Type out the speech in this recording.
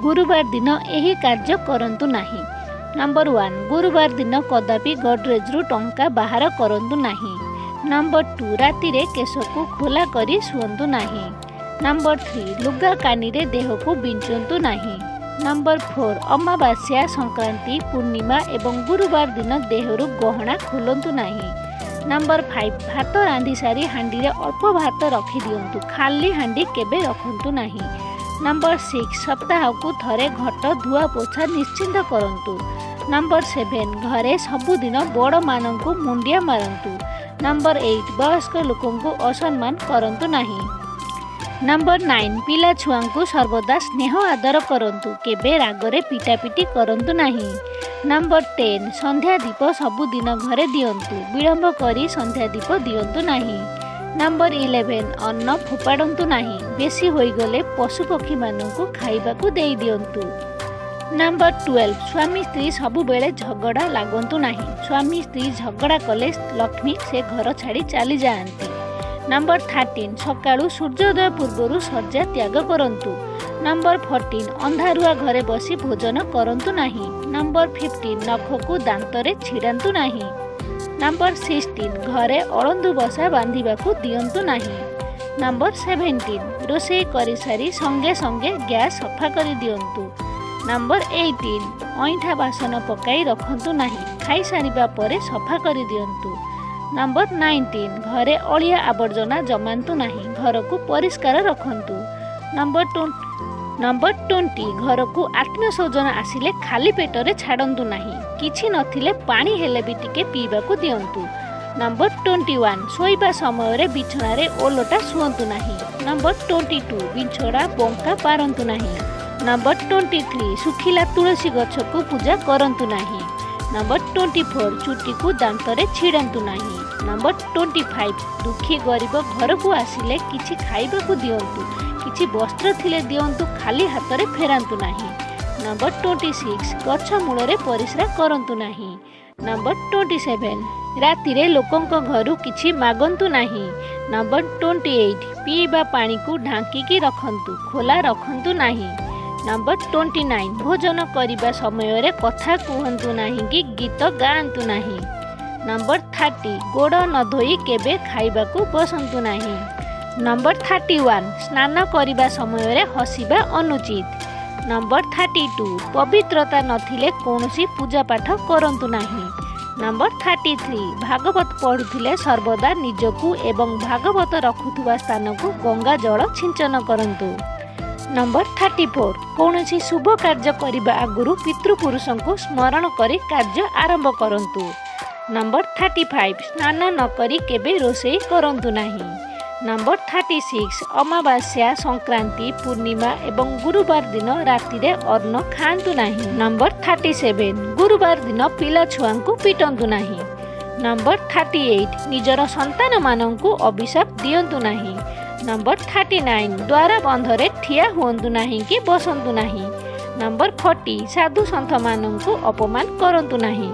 ଗୁରୁବାର ଦିନ ଏହି କାର୍ଯ୍ୟ କରନ୍ତୁ ନାହିଁ। ନମ୍ବର 1, ଗୁରୁବାର ଦିନ କଦାପି ଗଡ଼ରେଜରୁ ଟଙ୍କା ବାହାର କରନ୍ତୁ ନାହିଁ। ନମ୍ବର 2, ରାତିରେ କେଶକୁ ଖୋଲା କରି ଶୁଅନ୍ତୁ ନାହିଁ। ନମ୍ବର 3, ଲୁଗା କାନିରେ ଦେହକୁ ବିଞ୍ଚନ୍ତୁ ନାହିଁ। ନମ୍ବର 4, ଅମାବାସ୍ୟା, ସଂକ୍ରାନ୍ତି, ପୂର୍ଣ୍ଣିମା ଏବଂ ଗୁରୁବାର ଦିନ ଦେହରୁ ଗହଣା ଖୋଲନ୍ତୁ ନାହିଁ। ନମ୍ବର 5, ଭାତ ରାନ୍ଧି ସାରି ହାଣ୍ଡିରେ ଅଳ୍ପ ଭାତ ରଖିଦିଅନ୍ତୁ, ଖାଲି ହାଣ୍ଡି କେବେ ରଖନ୍ତୁ ନାହିଁ। ନମ୍ବର 6, ସପ୍ତାହକୁ ଥରେ ଘଟ ଧୁଆ ପୋଛା ନିଶ୍ଚିନ୍ତ କରନ୍ତୁ। ନମ୍ବର 7, ଘରେ ସବୁଦିନ ବଡ଼ମାନଙ୍କୁ ମୁଣ୍ଡିଆ ମାରନ୍ତୁ। ନମ୍ବର 8, ବୟସ୍କ ଲୋକଙ୍କୁ ଅସମ୍ମାନ କରନ୍ତୁ ନାହିଁ। ନମ୍ବର 9, ପିଲା ଛୁଆଙ୍କୁ ସର୍ବଦା ସ୍ନେହ ଆଦର କରନ୍ତୁ, କେବେ ରାଗରେ ପିଟାପିଟି କରନ୍ତୁ ନାହିଁ। ନମ୍ବର 10, ସନ୍ଧ୍ୟା ଦୀପ ସବୁଦିନ ଘରେ ଦିଅନ୍ତୁ, ବିଳମ୍ବ କରି ସନ୍ଧ୍ୟା ଦୀପ ଦିଅନ୍ତୁ ନାହିଁ। ନମ୍ବର 11, ଅନ୍ନ ଫୋପାଡ଼ନ୍ତୁ ନାହିଁ, ବେଶୀ ହୋଇଗଲେ ପଶୁପକ୍ଷୀମାନଙ୍କୁ ଖାଇବାକୁ ଦେଇଦିଅନ୍ତୁ। ନମ୍ବର 12, ସ୍ୱାମୀ ସ୍ତ୍ରୀ ସବୁବେଳେ ଝଗଡ଼ା ଲାଗନ୍ତୁ ନାହିଁ। ସ୍ୱାମୀ ସ୍ତ୍ରୀ ଝଗଡ଼ା କଲେ ଲକ୍ଷ୍ମୀ ସେ ଘର ଛାଡ଼ି ଚାଲିଯାଆନ୍ତି। ନମ୍ବର 13, ସକାଳୁ ସୂର୍ଯ୍ୟୋଦୟ ପୂର୍ବରୁ ଶଯ୍ୟା ତ୍ୟାଗ କରନ୍ତୁ। ନମ୍ବର 14, ଅନ୍ଧାରୁଆ ଘରେ ବସି ଭୋଜନ କରନ୍ତୁ ନାହିଁ। ନମ୍ବର 15, ନଖକୁ ଦାନ୍ତରେ ଛିଡ଼ାନ୍ତୁ ନାହିଁ। ନମ୍ବର 16, ଘରେ ଅଳନ୍ଧୁ ବସା ବାନ୍ଧିବାକୁ ଦିଅନ୍ତୁ ନାହିଁ। ନମ୍ବର 17, ରୋଷେଇ କରିସାରି ସଙ୍ଗେ ସଙ୍ଗେ ଗ୍ୟାସ୍ ସଫା କରିଦିଅନ୍ତୁ। ନମ୍ବର 18, ଅଇଁଠା ବାସନ ପକାଇ ରଖନ୍ତୁ ନାହିଁ, ଖାଇସାରିବା ପରେ ସଫା କରିଦିଅନ୍ତୁ। ନମ୍ବର 19, ଘରେ ଅଳିଆ ଆବର୍ଜନା ଜମାନ୍ତୁ ନାହିଁ, ଘରକୁ ପରିଷ୍କାର ରଖନ୍ତୁ। ନମ୍ବର 20, ଘରକୁ ଆତ୍ମୀୟ ସ୍ୱଜନ ଆସିଲେ ଖାଲି ପେଟରେ ଛାଡ଼ନ୍ତୁ ନାହିଁ, କିଛି ନଥିଲେ ପାଣି ହେଲେ ବି ଟିକେ ପିଇବାକୁ ଦିଅନ୍ତୁ। ନମ୍ବର 21, ଶୋଇବା ସମୟରେ ବିଛଣାରେ ଓଲଟା ଶୁଅନ୍ତୁ ନାହିଁ। ନମ୍ବର 22, ବିଛଣା ବଙ୍କା ପାରନ୍ତୁ ନାହିଁ। ନମ୍ବର 23, ଶୁଖିଲା ତୁଳସୀ ଗଛକୁ ପୂଜା କରନ୍ତୁ ନାହିଁ। ନମ୍ବର 24, ଚୁଟିକୁ ଦାନ୍ତରେ ଛିଡ଼ାନ୍ତୁ ନାହିଁ। ନମ୍ବର 25, ଦୁଃଖୀ ଗରିବ ଘରକୁ ଆସିଲେ କିଛି ଖାଇବାକୁ ଦିଅନ୍ତୁ, କିଛି ବସ୍ତ୍ର ଥିଲେ ଦିଅନ୍ତୁ, ଖାଲି ହାତରେ ଫେରାନ୍ତୁ ନାହିଁ। ନମ୍ବର 26, ଗଛ ମୂଳରେ ପରିସ୍ରା କରନ୍ତୁ ନାହିଁ। ନମ୍ବର 27, ରାତିରେ ଲୋକଙ୍କ ଘରୁ କିଛି ମାଗନ୍ତୁ ନାହିଁ। ନମ୍ବର 28, ପିଇବା ପାଣିକୁ ଢାଙ୍କିକି ରଖନ୍ତୁ, ଖୋଲା ରଖନ୍ତୁ ନାହିଁ। ନମ୍ବର 29, ଭୋଜନ କରିବା ସମୟରେ କଥା କୁହନ୍ତୁ ନାହିଁ କି ଗୀତ ଗାଆନ୍ତୁ ନାହିଁ। ନମ୍ବର 30, ଗୋଡ଼ ନ ଧୋଇ କେବେ ଖାଇବାକୁ ବସନ୍ତୁ ନାହିଁ। ନମ୍ବର 31, ସ୍ନାନ କରିବା ସମୟରେ ହସିବା ଅନୁଚିତ। ନମ୍ବର 32, ପବିତ୍ରତା ନଥିଲେ କୌଣସି ପୂଜା ପାଠ କରନ୍ତୁ ନାହିଁ। ନମ୍ବର 33, ଭାଗବତ ପଢ଼ୁଥିଲେ ସର୍ବଦା ନିଜକୁ ଏବଂ ଭାଗବତ ରଖୁଥିବା ସ୍ଥାନକୁ ଗଙ୍ଗା ଜଳ ଛିଞ୍ଚନ କରନ୍ତୁ। ନମ୍ବର 34, କୌଣସି ଶୁଭ କାର୍ଯ୍ୟ କରିବା ଆଗରୁ ପିତୃପୁରୁଷଙ୍କୁ ସ୍ମରଣ କରି କାର୍ଯ୍ୟ ଆରମ୍ଭ କରନ୍ତୁ। ନମ୍ବର 35, ସ୍ନାନ ନ କରି କେବେ ରୋଷେଇ କରନ୍ତୁ ନାହିଁ। ନମ୍ବର 36, ଅମାବାସ୍ୟା, ସଂକ୍ରାନ୍ତି, ପୂର୍ଣ୍ଣିମା ଏବଂ ଗୁରୁବାର ଦିନ ରାତିରେ ଅନ୍ନ ଖାଆନ୍ତୁ ନାହିଁ। ନମ୍ବର 37, ଗୁରୁବାର ଦିନ ପିଲା ଛୁଆଙ୍କୁ ପିଟନ୍ତୁ ନାହିଁ। ନମ୍ବର 38, ନିଜର ସନ୍ତାନମାନଙ୍କୁ ଅଭିଶାପ ଦିଅନ୍ତୁ ନାହିଁ। ନମ୍ବର 39, ଦ୍ୱାର ବନ୍ଧରେ ଠିଆ ହୁଅନ୍ତୁ ନାହିଁ କି ବସନ୍ତୁ ନାହିଁ। ନମ୍ବର 40, ସାଧୁ ସନ୍ଥମାନଙ୍କୁ ଅପମାନ କରନ୍ତୁ ନାହିଁ।